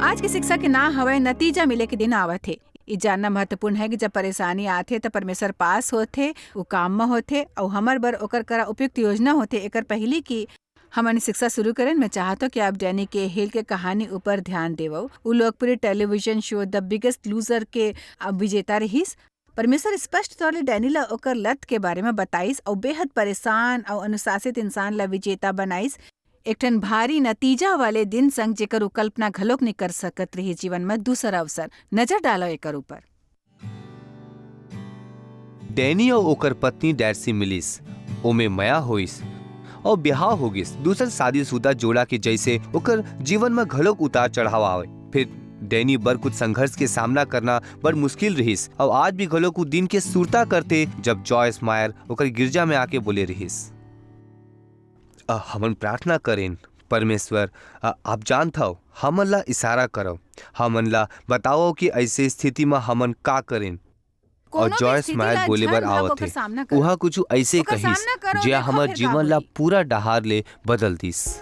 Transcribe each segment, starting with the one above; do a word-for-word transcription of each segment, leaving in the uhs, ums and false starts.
आज के शिक्षा के ना हवय, नतीजा मिले के दिन आवत हे। ई जानना महत्वपूर्ण है कि जब परेशानी आथे, त परमेश्वर पास होथे, वो काम म होथे, अउ हमर बर ओकर करा उपयुक्त योजना होथे। एकर पहली कि हमन शिक्षा शुरू करें, मैं चाहत हूँ कि आप डैनी केहिल के कहानी ऊपर ध्यान देवव। उ लोकप्रिय television show the biggest loser के, अ, विजेता रहिस। परमेश्वर स्पष्ट तौर ले डैनी ला ओकर लत के बारे में बताइस, अउ बेहद परेशान अउ अनुशासित इंसान ला विजेता बनाइस, एक ठन भारी नतीजा वाले दिन संग, जेकर उ कल्पना घलोक नइ कर सकत रहिस। जीवन में दूसर अवसर। नजर डालो एकर ऊपर। डैनी अउ ओकर पत्नी डैर्सी मिलिस, ओमे मया होइस, अउ ब्याह हो गिस। दूसर शादीशुदा जोड़ा के जैसे ओकर जीवन म घलोक उतार चढ़ाव आवे। फिर डैनी बर कुछ संघर्ष के सामना करना बड़ मुश्किल रहिस, अउ आज भी घलोक उ दिन के सुरता करथे, जब जॉयस मायर ओकर गिरजा में आके बोले रहिस, "अ, हमन प्रार्थना करेन, परमेश्वर, अ, आप जानत हव, हमन ला इशारा करव, हमन ला बतावव कि ऐसे स्थिति म हमन का करेन।" अउ कोनो भी जॉयस स्थिति मायर ला बोले झन बर भागो, आवत ओकर हे। सामना करो। उहाँ कुछु ऐसे ओकर कहिस, सामना करो, जे देखो हमर फिर का जीवन ला होही। पूरा डहार ले बदल दिस।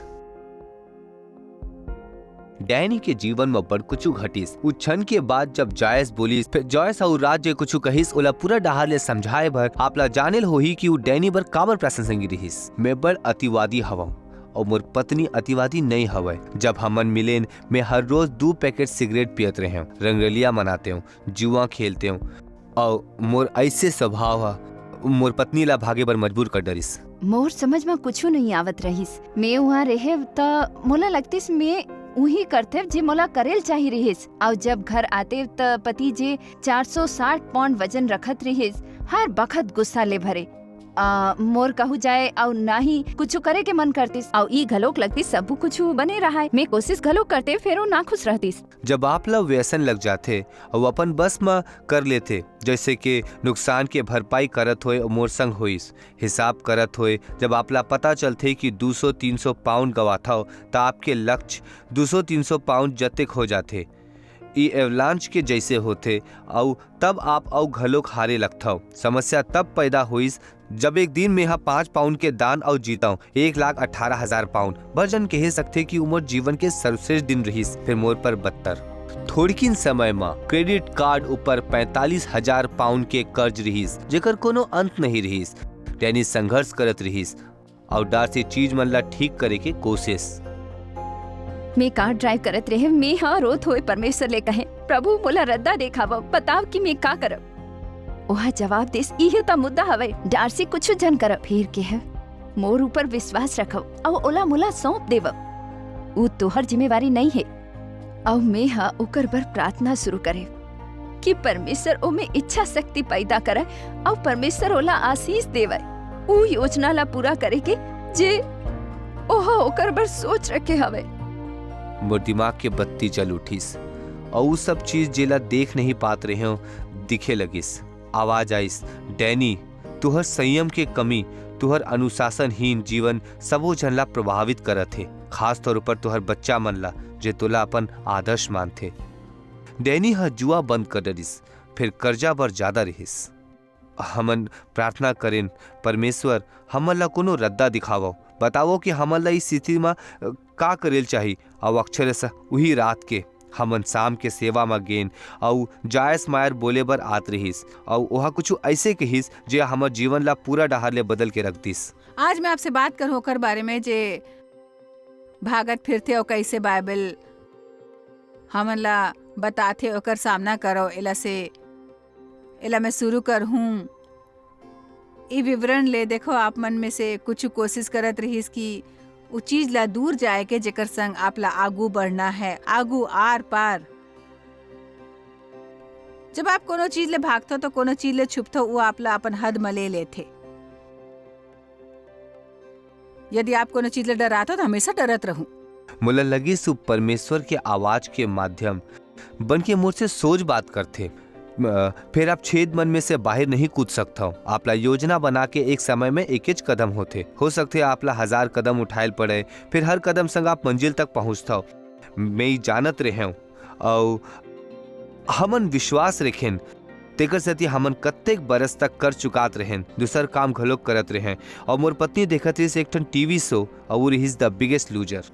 डैनी के जीवन म बड़ कुछु घटिस। उ क्षण के बाद जब जॉयस बोलिस, फिर जॉयस अउ राज्य कुछु कहिस, ओला पूरा डहार ले समझाए बर आप ला जाने ल होही कि उ डैनी बर काबर प्रशंसनीय रिहिस। मैं बड़ अतिवादी हवं, अउ मोर पत्नी अतिवादी नइ हवय। जब हमन मिलेन, मैं हर रोज दू पैकेट सिगरेट पियत रहेंव, रंगरलिया मनातेंव, जुआ खेलतेंव, अउ मोर ऐसे स्वभाव ह मोर पत्नी ला भागे बर मजबूर कर डरिस। मोर समझ म कुछु नइ आवत रहिस। मैं उहाँ रहेव त मोला लगतिस मैं उही करथेव जे मोला करेल चाही रिहिस। अउ जब घर आतेव त पति जे चार सौ साठ पाउंड वजन रखत रिहिस, हर बखत गुस्सा ले भरे। आ, मोर कहू जाए अउ ना ही कुछु करे के मन करतिस, अउ ई घलोक लगतिस सबू कुछु बने रहाय। मैं कोशिश घलोक करते, फेर वो नाखुश रहतिस। जब आप ला व्यसन लग जाथे अउ अपन बस म कर लेथे, जैसे के नुकसान के भरपाई करत होए मोर संग होइस, हिसाब करत होए, जब आप ला पता चलथे कि दू सौ तीन सौ पाउंड गवाथव, त आपके लक्ष्य दू सौ तीन सौ पाउंड जतेक हो जाथे। ई एवलांच के जैसे होथे, अउ तब आप अउ घलोक हारे लगथव। समस्या तब पैदा होइस, जब एक दिन मेंहा पाँच पाउंड के दान अउ जीतंव एक लाख अठारह हजार पाउंड। बड़ झन कहे सकथे कि उमर जीवन के सर्वश्रेष्ठ दिन रिहिस, फेर मोर पर बदतर। थोड़किन समय म क्रेडिट कार्ड ऊपर पैंतालीस हजार पाउंड के कर्ज रिहिस, जेकर कोनो अंत नहीं रिहिस। डैनी संघर्ष करत रिहिस, अउ डार्सी चीज मन ला ठीक करे के कोशिश। मैं कार ड्राइव करत रहेंव, मेंहा रोत होए परमेश्वर ले कहेंव, "प्रभु, मोला रद्दा देखावव, बताव कि मैं का करव।" ओहा जवाब दिस, "इही त मुद्दा हवय, डार्सी, कुछु झन करव।" फेर केहेंव, "मोर ऊपर विश्वास रखव अउ ओला मोला सौंप देवव। ऊ तोहर जिम्मेवारी नइ हे।" अउ मेंहा ओकर बर प्रार्थना शुरू करेंव कि परमेश्वर ओमे इच्छा शक्ति पैदा करय अउ परमेश्वर ओला आशीष देवय, ऊ योजना ला पूरा करे के जे ओहा ओकर बर सोच रखे हवय। मोर दिमाग के बत्ती जल उठिस, अउ ऊ सब चीज, जेला देख नहीं पात रहेंव, दिखे लगिस। आवाज आइस, "डैनी, तुहर संयम के कमी, तुहर अनुशासनहीन जीवन सबो झन ला प्रभावित करत हे, खास तौर पर तुहर बच्चा मन ला, जे तोला अपन आदर्श मानथे।" डैनी ह जुआ बंद कर डरिस, फेर कर्जा बर जादा रिहिस। हमन प्रार्थना करेन, "परमेश्वर, हमन ला कोनो रद्दा दिखावव, बतावव कि हमन ला इस स्थिति म, अ, का करेल चाही।" अउ अक्षरशः उही रात के हमन शाम के सेवा म गेन, अउ जॉयस मायर बोले बर आत रिहिस, अउ ओहा कुछु अइसे कहिस, जे हमर जीवन ला पूरा डहार ले बदल के रख दिस। आज मैं आपसे बात करूं ओकर बारे में, जे भागत फिरथे अउ कइसे बाइबल हमन ला बताथे, ओकर सामना करव। एला से, एला मैं शुरू करहूं। ई विवरण ले देखो, आप मन में से कुछ कोशिश करत रहिस कि उ चीज ला दूर जाए के, जेकर संग आप ला आगू बढ़ना है, आगू, आर पार। जब आप कोनो चीज ले भागथो, तो कोनो चीज ले छुपथो, वो आप ला अपन हद म ले लेथे। यदि आप कोनो चीज ले डराथो, तो हमेशा डरत रहू। मोला लगिस, ऊ परमेश्वर के आवाज के माध्यम बन के मोर से सोझ बात करथे। अ, फेर आप छेद मन में से बाहर नहीं कूद सकथव। आप ला योजना बना के एक समय में एकेच कदम होथे। हो सकथे आप ला हजार कदम उठायल पड़े, फेर हर कदम संग आप मंजिल तक पहुंचथव। मैं ई जानत रहेंव, अउ हमन विश्वास रखेन, तेकर सेती हमन कत्तेक बरस तक कर चुकात रहेन, दूसर काम घलोक करत रहेन। अउ मोर पत्नी देखत रहिस एक ठन टीवी शो, अउ वो रहिस The Biggest Loser।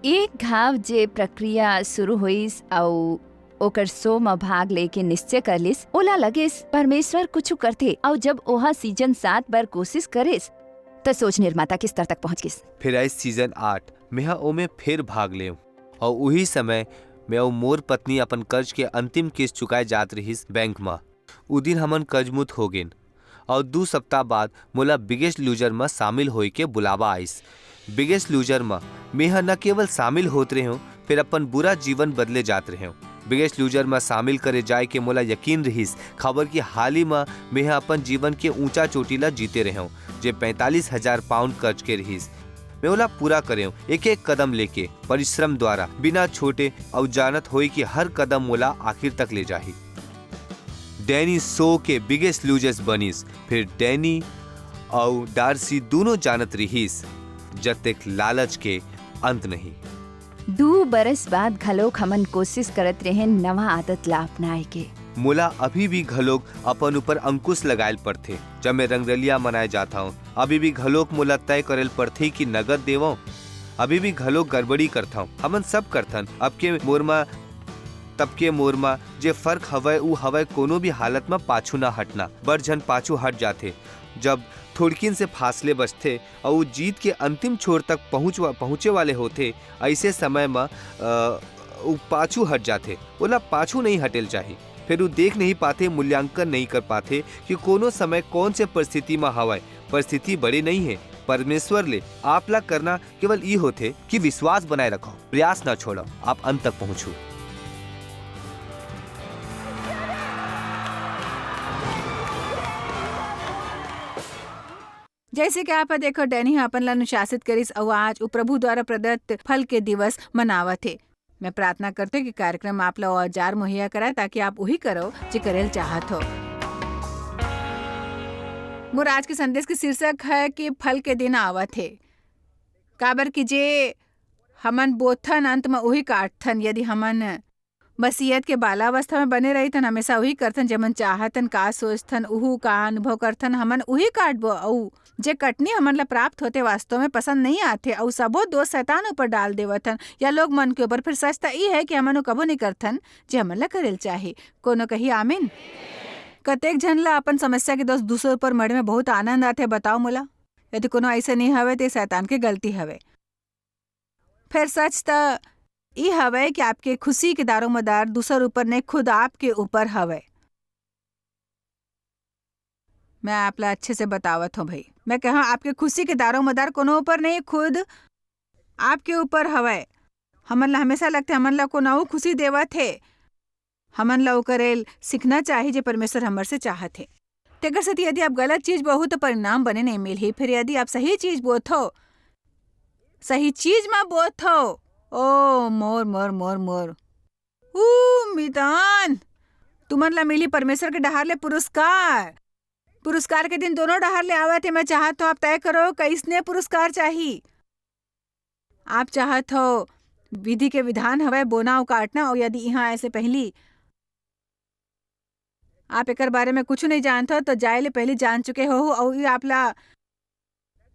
एक घाव जे प्रक्रिया शुरू होइस अउ ओकर शो म भाग लेके निश्चय कर लिस, ओला लगिस परमेश्वर कुछु करथे, अउ जब ओहा सीजन सात बर कोशिश करिस, त सोच निर्माता के स्तर तक पहुंच गिस। फिर आइस सीजन आठ, मेहा ओमे फिर भाग लेव, अउ उही समय में अउ मोर पत्नी अपन कर्ज के अंतिम किस्त चुकाए जात रिहिस बैंक म। उ दिन हमन कर्जमुक्त हो गेन, अउ दू सप्ताह बाद मोला बिगेस्ट लूजर म शामिल होए के बुलावा आइस। बिगेस्ट लूजर म मेहा न केवल शामिल होत रहेंव, फेर अपन बुरा जीवन बदले जात रहेंव। बिगेस्ट लूजर म शामिल करे जाए के मोला यकीन रिहिस, काबर कि हाल ही म मेहा अपन जीवन के ऊंचा चोटी ला जीते रहेंव, जे पैंतालीस हजार पाउंड कर्ज के रिहिस। मैं ओला पूरा करेंव, एक-एक कदम लेके, परिश्रम द्वारा, बिना छोटे अउ जानत होए कि हर कदम मोला आखिर तक ले जाही। डैनी शो के बिगेस्ट लूजर्स बनिस, फिर डैनी अउ डार्सी दूनों जानत रिहिस, जतेक लालच के अंत नहीं। दू बरस बाद घलोक हमन कोशिश करत रहेन नवा आदत ला अपनाए के। मोला अभी भी घलोक अपन ऊपर अंकुश लगायल पड़थे, जब मैं रंगरलिया मनाए जात हंव। अभी भी घलोक मोला तय करल पड़थे कि नगद देवंव। अभी भी घलोक गड़बड़ी करथंव। हमन सब करथन। अब के मोर म, तब के मोर म जे फर्क हवय, उ हवय कोनो भी हालत म पाछू न हटना। बड़ झन पाछू हट जाथे, जब थोड़किन से फासले बचथे अउ उ जीत के अंतिम छोर तक पहुँच, पहुँचे वाले होथे, अइसे समय म, अ, उ पाछू हट जाथे। ओला पाछू नहीं हटेल चाही। फेर उ देख नहीं पाथे, मूल्यांकन नहीं कर पाथे कि कोनो समय कौन से परिस्थिति म हवय। परिस्थिति बड़े नहीं हे। परमेश्वर ले आप ला करना केवल ई होथे कि विश्वास बनाए रखव, प्रयास न छोड़व, आप अंत तक पहुँचहू। जैसे कि आप ह देखो, डैनी ह अपन ला अनुशासित करिस अउ आज उ प्रभु द्वारा प्रदत्त फल के दिवस मनावत हे। मैं प्रार्थना करते कि कार्यक्रम आप ला औजार मुहैया कराए, ताकि आप उही करो जे करेल चाहत हो। मोर आज के संदेश के शीर्षक है कि फल के दिन आवत हे, काबर कि जे हमन बोथन, अंत म उही काटथन। यदि हमन मसीहत के बालावस्था में बने रहिथन, हमेशा उही करथन, जे हमन चाहथन, का सोचथन, उहू का अनुभव करथन, हमन उही काटबो। अऊ जे कटनी हमन ला प्राप्त होथे, वास्तव में पसंद नहीं आथे, अऊ सबो दोष शैतान ऊपर डाल देवथन या लोग मन के ऊपर। फिर सच त ई है कि हमन वो कभो नहीं करथन, जे हमन ला करेल चाही। कोनो कही, "आमीन।" कतेक झन ला अपन समस्या के दोष दूसर ऊपर मढ़े में बहुत आनंद आथे, बताओ मोला। यदि कोनो ऐसे नहीं हवे, ते शैतान के गलती हवे। फेर सच त ई हवय कि आपके खुशी के दारोमदार दूसर ऊपर नहीं, खुद आपके ऊपर हवय। मैं आप ला अच्छे से बतावत हूँ भाई, मैं कहा, आपके खुशी के दारोमदार कोनो ऊपर नहीं, खुद आपके ऊपर हवय। हमन ला हमेशा लगथे, हमन ला कोनो अऊ खुशी देवत हे। हमन ला ओकर एल सीखना चाही, जे परमेश्वर हमर से चाहत हे। तेकर सेती यदि आप गलत चीज बोहू, त परिणाम बने नहीं मिलही। फिर यदि आप सही चीज बोथो, सही चीज म बोथो, ओ मोर, मोर, मोर, मोर। ऊ मितान, तुमन ला मिली परमेश्वर के डहार ले पुरस्कार। पुरस्कार के दिन दोनों डहार ले आवत हे। मैं चाहत हूँ, आप तय करो, कइसने पुरस्कार चाही। आप चाहत हो, विधि के विधान हवय, बोना अउ काटना, अउ यदि इहाँ ऐसे पहली आप एकर बारे में कुछु नहीं जानत हो, तो जाए ले पहली जान चुके हो, अउ ये आप ला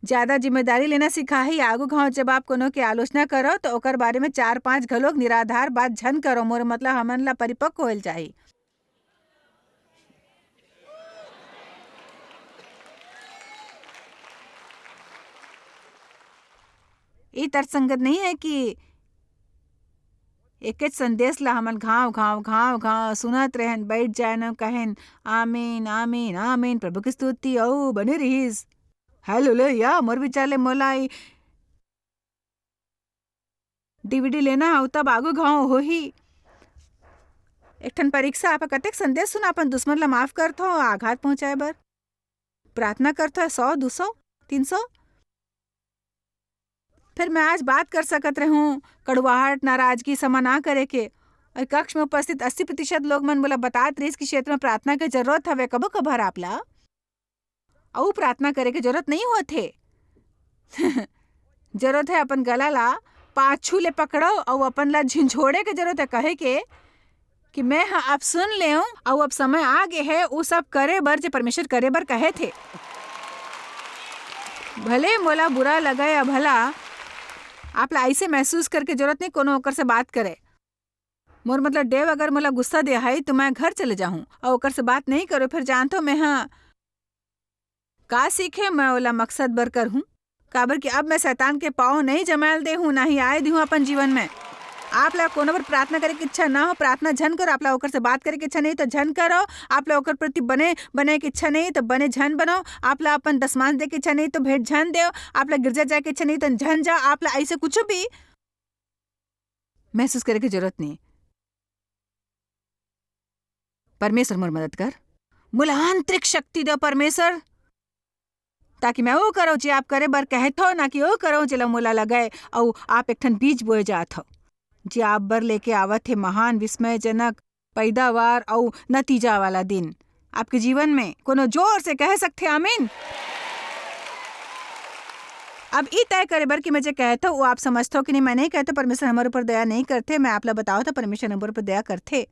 ज्यादा जिम्मेदारी लेना सिखाही। आगू घाव जब आप कोनो के आलोचना करो, तो ओकर बारे में चार पांच घलोक निराधार बात झन करो। मोर मतलब, हमन ला परिपक्व होल चाही। ये तर्कसंगत नहीं है कि एकेच संदेश ला हमन घाव, घाव, घाव, घाव सुनत रहन, बैठ जाएन अउ कहेन, "आमीन, आमीन, आमीन, प्रभु की स्तुति," अउ बने रहिस। हालेलुया, मोर विचार ले मोला ई डीवीडी लेना अउ तब आगू घाव होही। एक ठन परीक्षा, आप कतेक संदेश सुना, अपन दुश्मन ला माफ करथो, आघात पहुंचाए बर प्रार्थना करथो, सौ, दू सौ, तीन सौ। फिर मैं आज बात कर सकत रहूं, कड़ुवाहट, नाराजगी, समा ना करे के। और कक्ष में उपस्थित अस्सी प्रतिशत लोग मन मोला बतात रहिस कि क्षेत्र में प्रार्थना के जरूरत हवे। कभो कभार आप ला अउ प्रार्थना करे के जरूरत नहीं होथे। जरूरत है अपन गला ला पाछू ले पकड़ो अउ अपन ला झिझोड़े के जरूरत है, कहे के कि मैं ह अब सुन लेव अउ अब समय आ गे है उ सब करे बर, जे परमेश्वर करे बर कहे थे। भले मोला बुरा लगे या भला, आप ला ऐसे महसूस करके जरूरत नहीं कोनो ओकर से बात करे। मोर मतलब, डेव अगर मोला गुस्सा दे है तो मैं घर चले जाहूँ और ओकर से बात नहीं करो। फिर जानथो मैं, हाँ, का सीखे मैं ओला मकसद बर करहूँ, काबर कि अब मैं शैतान के पाँव नहीं जमायल दे हूँ, ना ही आए दी हूँ अपन जीवन में। आप ला कोनो बर प्रार्थना करे के इच्छा ना हो, प्रार्थना झन करो। आप ला ओकर से बात करे के इच्छा नहीं तो झन करो। आप ला ओकर प्रति बने, बने के इच्छा नहीं तो बने झन बनो। आप ला अपन दसमांश दे के इच्छा नहीं तो भेंट झन देव। आप ला गिरजा जाए के इच्छा नहीं तो झन जाओ। आप ला ऐसे कुछ भी महसूस करे के जरूरत नहीं। परमेश्वर मोर मदद कर, मोला आंतरिक शक्ति दे परमेश्वर, ताकि मैं वो करो जे आप करे बर कहत हो, ना कि वो करो जेला मोला लगे। अउ आप एक ठन बीज बोए जात हो, जे आप बर लेके आवत हे महान, विस्मयजनक पैदावार अउ नतीजा वाला दिन आपके जीवन में। कोनो जोर से कह सकथे आमीन। अब ई तय करे बर कि मैं जे कहत हो वो आप समझत हो कि नहीं, मैं नहीं कहत हो परमेश्वर हमर ऊपर दया नहीं करथे, मैं आप ला बतावत हो परमेश्वर हमर ऊपर दया करथे।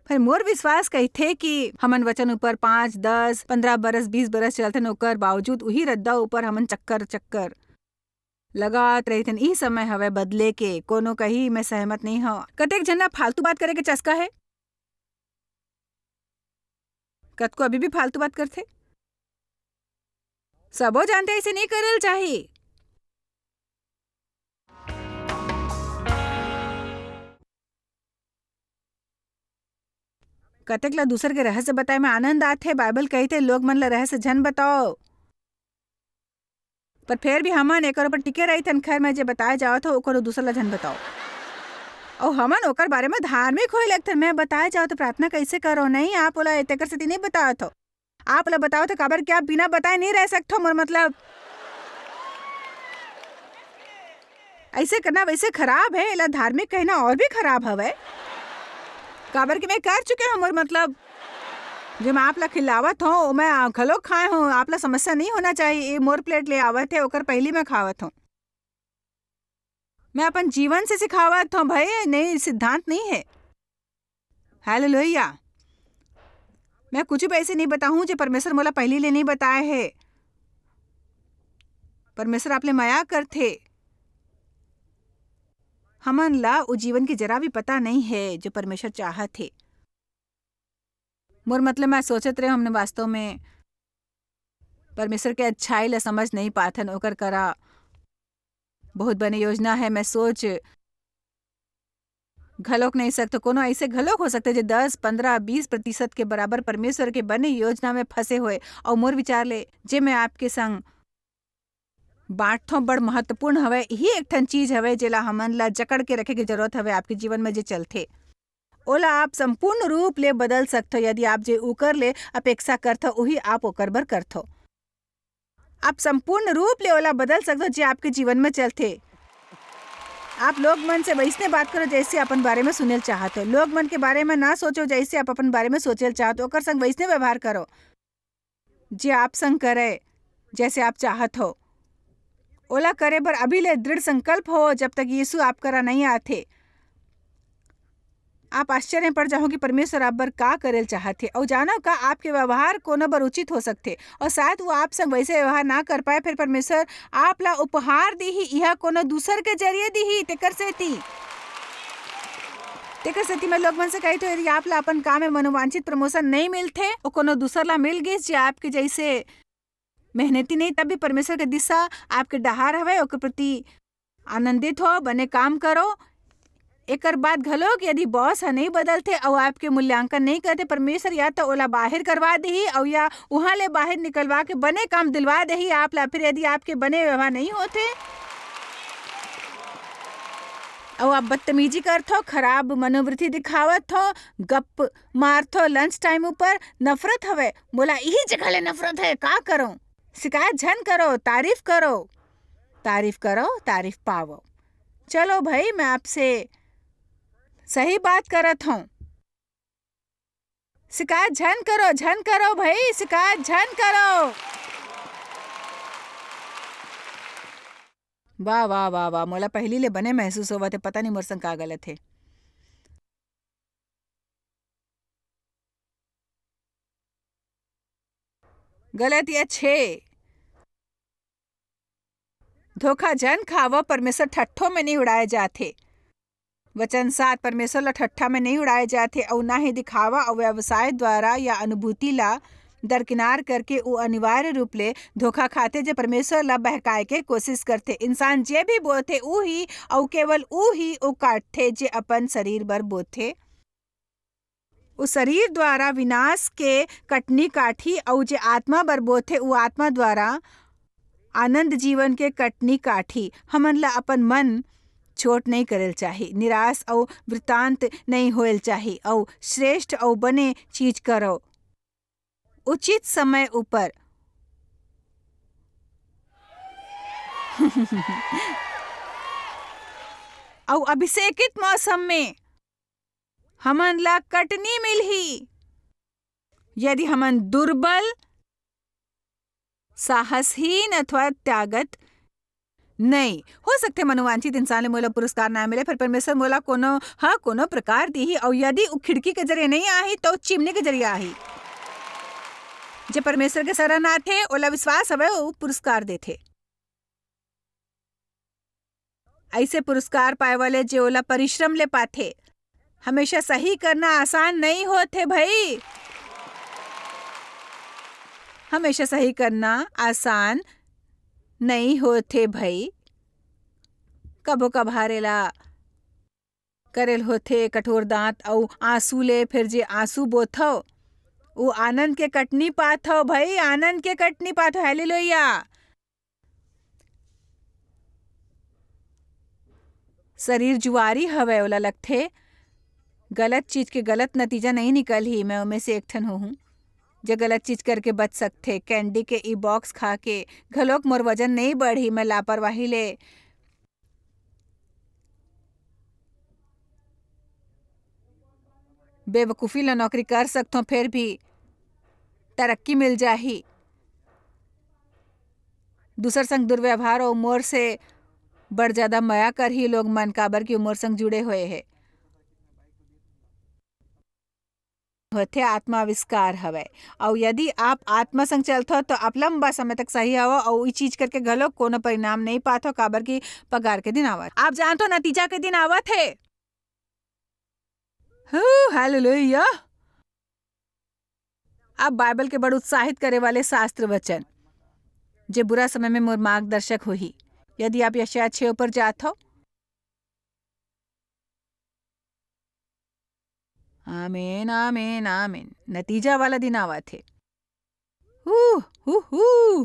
फिर मोर विश्वास कहिथे कि हमन वचन ऊपर पाँच, दस, पन्द्रह बरस, बीस बरस चलथन, ओकर बावजूद उही रद्दा ऊपर हमन चक्कर चक्कर लगात रहिथन। ई समय हवय बदले के, कोनो कही मैं सहमत नहीं हव। कतेक झन ला फालतू बात करे के चस्का है, कतको अभी भी फालतू बात करथे। सबो जानते ऐसे नहीं करल चाही। कतेक ला दूसर के रहस्य बताए में आनंद आथे। बाइबल कहिथे, "लोग मन ला रहस्य झन बताओ।" पर फेर भी हमन एकर ऊपर टिके रहिथन, "खैर, मैं जे बताए जावत हो, ओकर दूसर ला झन बताओ।" अउ हमन ओकर बारे में धार्मिक होए लगथन, "मैं बताए जावत हो, प्रार्थना कैसे करो?" नहीं, आप ओला तेकर सेती नहीं बतावत हो। आप ला बताओ तो काबर कि आप बिना बताए नहीं रह सकथो, मोर मतलब। ऐसे करना वैसे खराब है, एला धार्मिक कहना और भी खराब हवय। काबर कि मैं कर चुके हूँ, मोर मतलब, जो मैं आप ला खिलावत हूँ, मैं घलो खाए हूँ, आप ला समस्या नहीं होना चाहिए। ये मोर प्लेट ले आवत है, ओकर पहली मैं खावत हूँ। मैं अपन जीवन से सिखावत हूँ भाई, नहीं, सिद्धांत नहीं है। हालेलुया। मैं कुछ भी ऐसे नहीं बताहूँ जो परमेश्वर मोला पहली ले नहीं बताए है। परमेश्वर आप ले मया करथे। हमन ला उ जीवन के जरा भी पता नहीं है जो परमेश्वर चाहत हे। मोर मतलब, मैं सोचत रहे, हमने वास्तव में परमेश्वर के अच्छाई ला समझ नहीं पाथन। ओकर करा बहुत बने योजना है। मैं सोच घलोक नहीं सकत, कोनो ऐसे घलोक हो सकते जे दस, पन्द्रह, बीस प्रतिशत के बराबर परमेश्वर के बने योजना में फंसे होए। और मोर विचार ले, जे मैं आपके संग बांटथों, बड़ महत्वपूर्ण हवय। यही एक ठन चीज हवय, जेला हमन ला जकड़ के रखे के जरूरत हवय आपके जीवन में, जे चलथे, ओला आप संपूर्ण रूप ले बदल सकथो, यदि आप जे उकर ले अपेक्षा करथो, उही आप ओकर बर करथो। आप संपूर्ण रूप ले ओला बदल सकथो, जे आपके जीवन में चलथे। आप लोग मन से वैसने बात करो, जैसे अपन बारे में सुनेल चाहत हो। लोग मन के बारे में ना सोचो, जैसे आप अपन बारे में सोचेल चाहत हो। ओकर संग वैसने व्यवहार करो, जे आप संग करे, जैसे आप चाहत हो। ओला करे बर अभी ले दृढ़ संकल्प हो, जब तक यीशु आप करा नहीं आथे। आप आश्चर्य में पड़ जाहो कि परमेश्वर आप बर का करेल चाहत हे। अउ जानो का, आपके व्यवहार कोनो बर उचित हो सकथे, और शायद वो आप संग वैसे व्यवहार ना कर पाए, फिर परमेश्वर आप ला उपहार दीही, यह कोनो दूसर के जरिए दीही। तेकर सेती, तेकर सेती मैं लोग मन से कही, तो यदि आप ला अपन काम में मनोवांछित प्रमोशन नहीं मिलथे, वो कोनो दूसर ला मिल गिस, जे आपके जैसे मेहनती नहीं, तब भी परमेश्वर के दिशा आपके डहार हवय, ओकर प्रति आनंदित हो, बने काम करो। एकर बाद घलोक यदि बॉस ह नहीं बदलथे अउ आपके मूल्यांकन नहीं करथे, परमेश्वर या तो ओला बाहर करवा देही अउ या उहाँ ले बाहर निकलवा के बने काम दिलवा देही आप ला। फिर यदि आपके बने व्यवहार नहीं होथे अउ आप बदतमीजी करथो, खराब मनोवृत्ति दिखावत हो, गप मारथो लंच टाइम ऊपर, नफरत हवय, मोला इही जगह ले नफरत है, का करो? शिकायत झन करो, तारीफ करो, तारीफ करो, तारीफ पावो। चलो भाई, मैं आपसे सही बात करत हूँ। शिकायत झन करो, झन करो भाई, शिकायत झन करो। वाह, वाह, वाह, वाह, मोला पहली ले बने महसूस होवत हे, पता नहीं मोर संग का गलत हे। गलतिया छे। धोखा झन खावव, परमेसर ठट्ठो में नइ उड़ाए जाथे। वचन सात, परमेसर ला ठट्ठा में नइ उड़ाए जाथे, अऊ ना ही दिखावा अऊ व्यवसाय द्वारा या अनुभूति ला दरकिनार करके ऊ अनिवार्य रूप ले धोखा खाथे, जे परमेसर ला बहकाए के कोसिस करथे। इंसान जे भी बोथे, ऊ ही अऊ केवल ऊ ही ओ काटथे, जे अपन सरीर बर बोथे। ऊ सरीर द्वारा विनास के कटनी काटही, अऊ जे आतमा बर बोथे, ऊ आतमा द्वारा आनंद जीवन के कटनी काटही। हमन ला अपन मन छोट नइ करेल चाही, निराश अऊ वृत्तांत नइ होएल चाही, अऊ श्रेष्ठ अऊ बने चीज करव उचित समय उपर। अऊ अभिषेकित मौसम में हमन ला कटनी मिलही, यदि हमन दुर्बल, साहसहीन अथवा त्यागत नइ। हो सकथे मनोवांछित इंसान ले मोला पुरस्कार ना मिले, फेर परमेसर मोला कोनो ह कोनो प्रकार दिही, अऊ यदि ऊ खिड़की के जरिए नइ आही, त ऊ चिमनी के जरिए आही। जे परमेसर के सरन आथे, ओला विश्वास हवय, ऊ पुरस्कार देथे। अइसे पुरस्कार पाए वाले जे ओला परिश्रम ले पाथे। हमेशा सही करना आसान नइ होथे भई। हमेशा सही करना आसान नइ होथे भई। कभो कभार एला करेल होथे कठोर दांत अऊ आंसू ले, फेर जे आंसू बोथव, ऊ आनंद के कटनी पाथव भई, आनंद के कटनी पाथव। हालेलुया। सरीर जुआरी हवय, ओला लगथे, गलत चीज के गलत नतीजा नइ निकलही। मैं ओमे से एक ठन होहूं, जे गलत चीज करके बच सकथे। कैंडी के ई बॉक्स खा के घलोक मोर वजन नइ बढ़ही। मैं लापरवाही ले बेवकूफी ल नौकरी कर सकथों, फेर भी तरक्की मिल जाही। दूसर संग दुर्व्यवहार अउ मोर से बड़ ज्यादा मया करही लोग मन, काबर कि मोर संग जुड़े होए हे। होथे आत्मा आविष्कार हवय। अउ यदि आप आत्मा संग चलथव, तो आप लंबा समय तक सही हवव, अउ ई चीज करके घलो कोनो परिणाम नइ पाथव, काबर कि पगार के दिन आवत। आप जानथव, नतीजा के दिन आवत हे। हू, हालेलुया। अब बाइबल के बड़ उत्साहित करे वाले शास्त्र वचन, जे बुरा समय में मोर मार्गदर्शक होही। यदि आप यशायाह छह ऊपर जात हव, आमीन, आमीन, आमीन। नतीजा वाला दिन आवत हे। हू, हू, हू।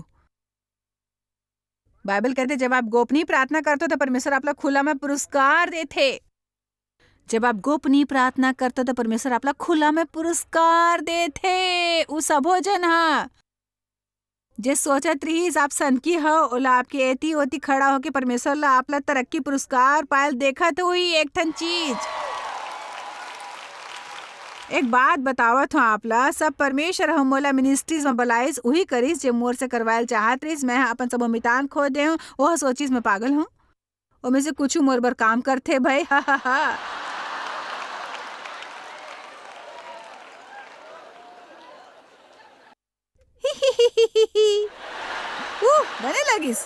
बाइबल कहथे, जब आप गोपनीय प्रार्थना करथव, त परमेश्वर आप ला खुला में पुरस्कार देथे। जब आप गोपनीय प्रार्थना करथव, त परमेश्वर आप ला खुला में पुरस्कार देथे। उ सबो जन ह, जे सोचत रिहिस, आप सनकी हव, ओला आपके एती ओती खड़ा होके परमेश्वर ला, आप ला तरक्की पुरस्कार पायल देखत हुई एक ठन चीज। एक बात बतावत हूँ आप ला, सब परमेश्वर ह मोला मिनिस्ट्रीज म बलाइस, उही करिस, जे मोर से करवायल चाहत रिहिस। मैं ह अपन सबो मितान खो दे हूँ, ओह सोचिस मैं पागल हूँ। ओमे से कुछु मोर बर काम करथे भाई, हा, हा, हा। उह, बने लगिस।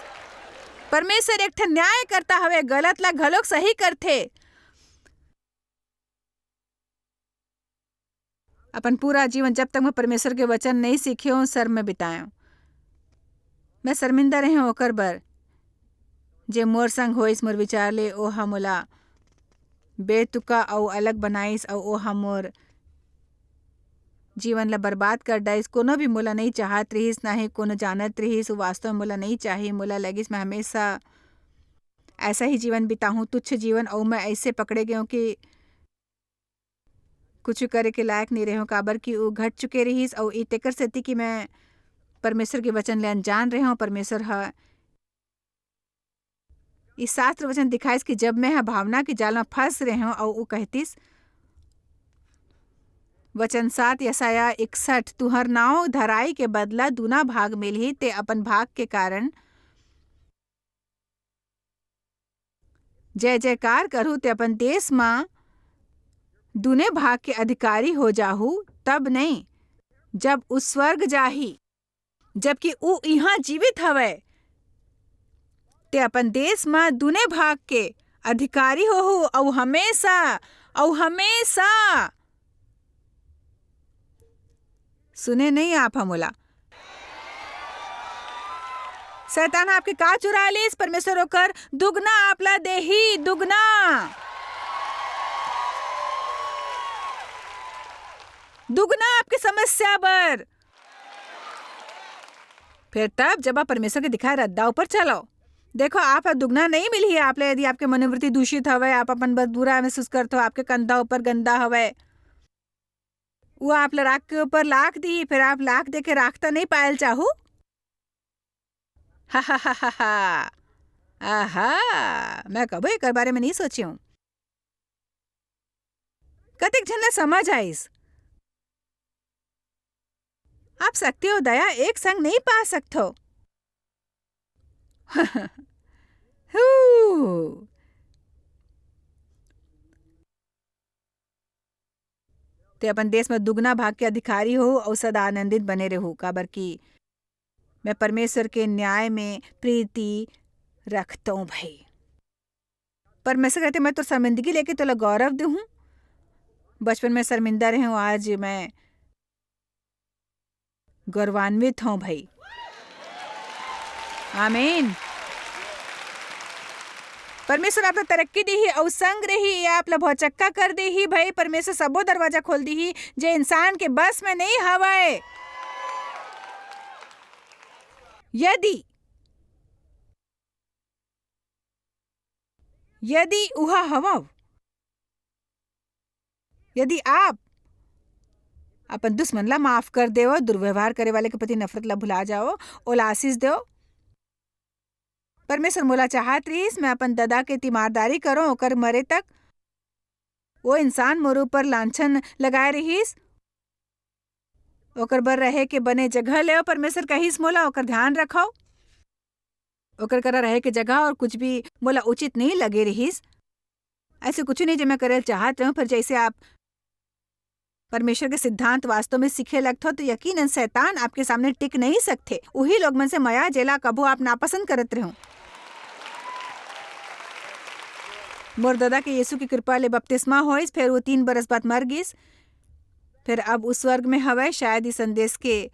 परमेश्वर एक ठन न्यायकर्ता हवे, गलत ला घलोक सही करथे। अपन पूरा जीवन जब तक मैं परमेश्वर के वचन नइ सीखे हूँ, शर्म में बिताए हूँ। मैं शर्मिंदा रहे हूँ ओकर बर, जे मोर संग होइस, मोर विचार ले ओह मोला बेतुका अउ अलग बनाइस, अउ ओह मोर जीवन ला बर्बाद कर डाइस। कोनो भी मोला नइ चाहत रिहिस, ना ही कोनो जानत रिहिस। वो वास्तव में मोला नइ चाही। मोला लगिस, मैं हमेशा ऐसा ही जीवन बिताहूँ, तुच्छ जीवन, अउ मैं ऐसे पकड़े गए हूँ कि कुछु करे के लायक नइ रेहेंव, काबर कि ऊ घट चुके रिहिस, अऊ ई तेकर सेती कि मैं परमेसर के वचन ले अनजान रेहेंव। परमेसर ह ई शास्त्र वचन दिखाइस कि जब मैं ह भावना के जाल म फंस रेहेंव, अऊ ऊ कहतिस, वचन सात, यसायाह इकसठ, "तुंहर नांव धराई के बदला दूना भाग मिलही, ते अपन भाग के कारण जय जयकार करहू, ते अपन देस म दूने भाग के अधिकारी हो जाहू, तब नइं, जब ऊ स्वर्ग जाही, जबकि ऊ इहां जीवित हवय।" ते अपन देश म दूने भाग के अधिकारी होहू, अऊ हमेशा, अऊ हमेशा, सुने नहीं आप ह मोला? शैतान आपके का चुरा लिस, परमेश्वर ओकर दुगना आप ला देही, दुगना। दुगना आपके समस्या बर। फिर तब, जब आप परमेश्वर के दिखाए रद्दा ऊपर चलो, देखो, आप ह दुगना नहीं मिलही आप ला, यदि आपके मनोवृत्ति दूषित हवय, आप अपन बर बुरा महसूस करत हो, आपके कंधा ऊपर गंदा हवय, वो आप ला राख के ऊपर लाख दिही, फिर आप लाख दे के राखता नहीं पायल चाहू। हा, हा, हा, हा, हा। आहा, मैं कबो एकर बारे में नहीं सोची हूँ। कतेक झन ला समझ आइस? आप शक्ति अउ दया एक संग नहीं पा सकथो। हू। ते अपन देश म दुगना भाग के अधिकारी हो अउ सदा आनंदित बने रहू, काबर कि मैं परमेश्वर के न्याय में प्रीति रखतों भई। परमेश्वर कहते, "मैं तोर शर्मिंदगी लेके तोला गौरव देहूं।" बचपन में शर्मिंदा रहे हूं, आज मैं गौरवान्वित हूं भई। आमीन। परमेश्वर आप ला तरक्की देही अउ संग रही, ये आप ला भौचक्का कर देही भई। परमेश्वर सबो दरवाजा खोल देही, जे इंसान के बस में नहीं हवय। यदि, यदि उहा हवव, यदि आप अपन दुश्मन ला माफ कर देव, दुर्व्यवहार करे वाले के प्रति नफरत ला भुला जाओ, ओला आशीष देव। परमेश्वर मोला चाहत रहिस, मैं अपन ददा के तीमारदारी करों, ओकर मरे तक। वो इंसान मोर ऊपर लांछन लगाए रहिस, ओकर बर रहे के बने जगह लेव। परमेश्वर कहिस मोला, ओकर ध्यान रखव। ओकर करा रहे के जगह और कुछ भी मोला उचित नहीं लगे रहिस। ऐसे कुछ नहीं जो मैं करे ल चाहत रहूं, पर जैसे आप परमेश्वर के सिद्धांत वास्तव में सीखे लगथो, तो यकीनन शैतान आपके सामने टिक नहीं सकथे। उही लोग मन से मया, जेला कभू आप नापसंद करत रहो। मोर ददा के यीशु की कृपा ले बपतिस्मा होइस, फिर वो तीन बरस बाद मर गिस, फिर अब उस स्वर्ग में हवय। शायद इस संदेश के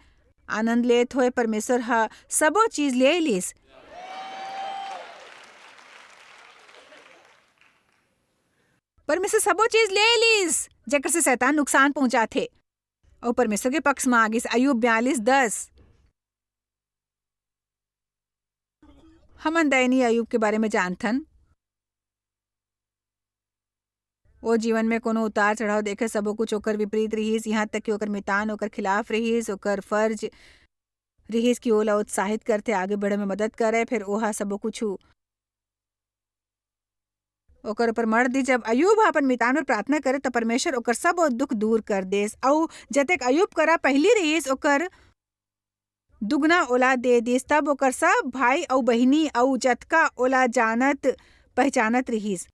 आनंद लेत होए परमेश्वर ह सबो चीज ले लिस। परमेश्वर सबो चीज ले लिस, जेकर से शैतान नुकसान पहुंचाथे, अउ परमेश्वर के पक्ष म आ गिस। अय्यूब बयालीस दस। हमन दयनीय अय्यूब के बारे में जानथन। वो जीवन में कोनो उतार चढ़ाव देखे, सबो कुछ ओकर विपरीत रिहिस, यहाँ तक कि ओकर मितान ओकर खिलाफ रिहिस, ओकर फर्ज रिहिस कि ओला उत्साहित करथे, आगे बढ़े में मदद करे, फिर ओहा सबो कुछ ओकर ऊपर मर दी। जब अय्यूब ह अपन मितान बर प्रार्थना करे, त परमेश्वर ओकर सब दुख दूर कर देस, अऊ जतेक अय्यूब करा पहिली रिहिस, ओकर दुगना ओला दे दिस। तब ओकर सब भाई अऊ बहिनी अऊ जतका ओला जानत पहचानत रिहिस,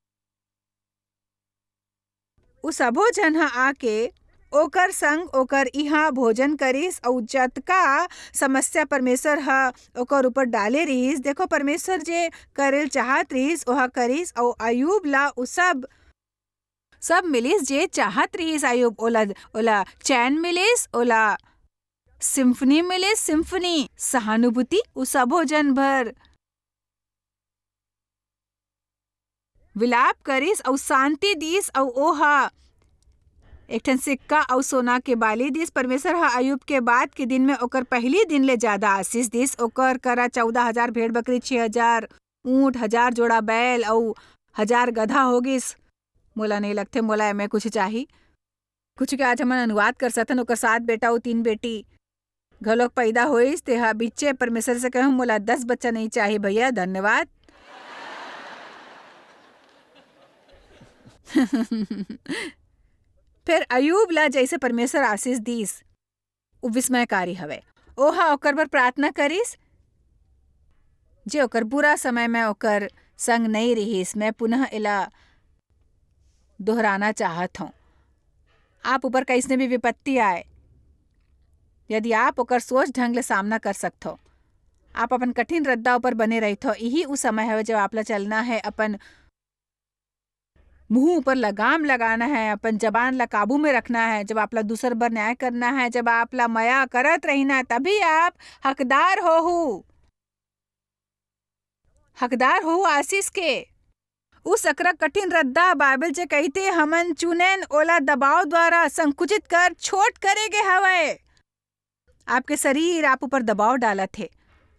उ सबो झन ह आके ओकर संग ओकर इहां भोजन करिस, अऊ जतका समस्या परमेश्वर ह ओकर ऊपर डाले रिहिस, देखो, परमेश्वर जे करेल चाहत रिहिस, ओहा करिस, अऊ अय्यूब ला उ सब, सब मिलिस, जे चाहत रिहिस अय्यूब, ओला, ओला चैन मिलिस, ओला सिम्फनी मिलिस, सिम्फनी, सहानुभूति, उ सबो झन भर विलाप करिस अऊ शांति दीस, अऊ ओह एक ठन सिक्का अऊ सोना के बाली दीस। परमेश्वर ह अय्यूब के बाद के दिन में ओकर पहिली दिन ले ज्यादा आशीष दीस। ओकर करा चौदह हजार भेड़ बकरी, छह हजार ऊंट, हजार जोड़ा बैल अऊ हजार गधा हो गिस। मोला नहीं लगथे मोला एमे कुछ चाही। कुछ के आज हमन अनुवाद कर सकथन। ओकर सात बेटा अऊ तीन बेटी घलोक पैदा होइस। तेहा बिच्चे परमेश्वर से कहूं, "मोला दस बच्चा नहीं चाही भैया, धन्यवाद।" फिर अयूब ला जैसे परमेश्वर आशीष दीस, उ विस्मयकारी हवय। ओहा ओकर बर प्रार्थना करिस, जे ओकर बुरा समय में ओकर संग नइ रिहिस। मैं पुनः एला दोहराना चाहत हौं। आप ऊपर कइसने भी विपत्ति आए, यदि आप ओकर सोच ढंग ले सामना कर सकथव, आप अपन कठिन रद्दा ऊपर बने रहिथो। यही उ समय हवे, जब आपला चलना है, अपन मुंह ऊपर लगाम लगाना है, अपन जबान ला काबू में रखना है। जब आपला दूसर बर न्याय करना है, जब आपला मया करत रहिना है, तभी आप हकदार होहू, हकदार होहू आशीष के। उ सकरा कठिन रद्दा, बाइबल जे कहिथे, हमन चुनेन, ओला दबाव द्वारा संकुचित कर छोट करे गे हवय। आपके शरीर आप ऊपर दबाव डालत हे,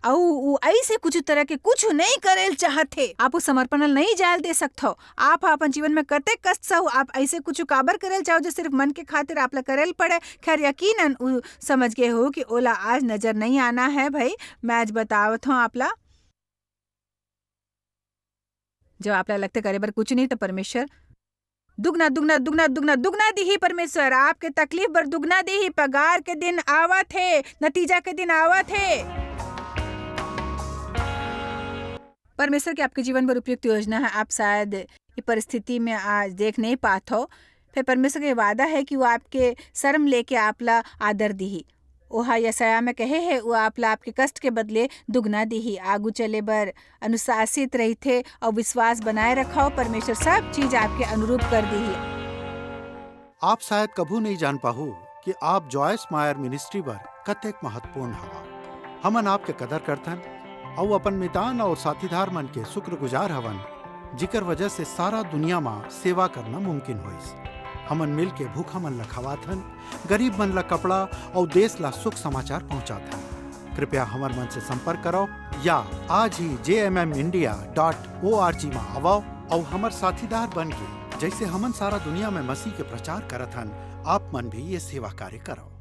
अउ उ ऐसे कुछ तरह के कुछ नहीं करेल चाहत हे। आप उ समर्पण ल नहीं जायल दे सकथव। आप ह अपन जीवन में कतेक कष्ट सहू, आप ऐसे कुछ काबर करेल चाहो जो सिर्फ मन के खातिर आप ला करेल पड़े। खैर, यकीनन उ समझ गए हो कि ओला आज नजर नहीं आना है भाई। मैं आज बतावत हूँ आप ला, जब आप ला लगथे करे बर कुछ नहीं, तो परमेश्वर दुगना, दुगना, दुगना, दुगना, दुगना दिही। परमेश्वर आपके तकलीफ बर दुगना दिही। पगार के दिन आवत हे, नतीजा के दिन आवत हे। परमेश्वर के आपके जीवन बर उपयुक्त योजना है। आप शायद ये परिस्थिति में आज देख नहीं पात हो, फिर परमेश्वर के वादा है कि वो आपके शर्म लेके आप ला आदर दिही। ओहा यशायाह में कहे हे, वो आप ला आपके कष्ट के बदले दुगना दिही। आगू चले बर अनुशासित रहिथे और विश्वास बनाए रखव, परमेश्वर सब चीज आपके अनुरूप कर दिही। आप शायद कभू नहीं जान पाहू कि आप जॉयस मायर मिनिस्ट्री बर कतेक महत्वपूर्ण हवा। हमन आपके कदर करथन अउ अपन मितान और साथीदार मन के शुक्रगुजार हवन, जिकर वजह से सारा दुनिया मा सेवा करना मुमकिन होइस। हमन मिल के भूखा मन ला खवाथन, गरीब मन ला कपड़ा और देश ला सुख समाचार पहुंचाथन। कृपया हमर मन से संपर्क करो या आज ही J M M India dot O R G मा आवो और हमर साथीदार बन के, जैसे हमन सारा दुनिया में मसीह के प्रचार करत हन, आप मन भी ये सेवा कार्य करो।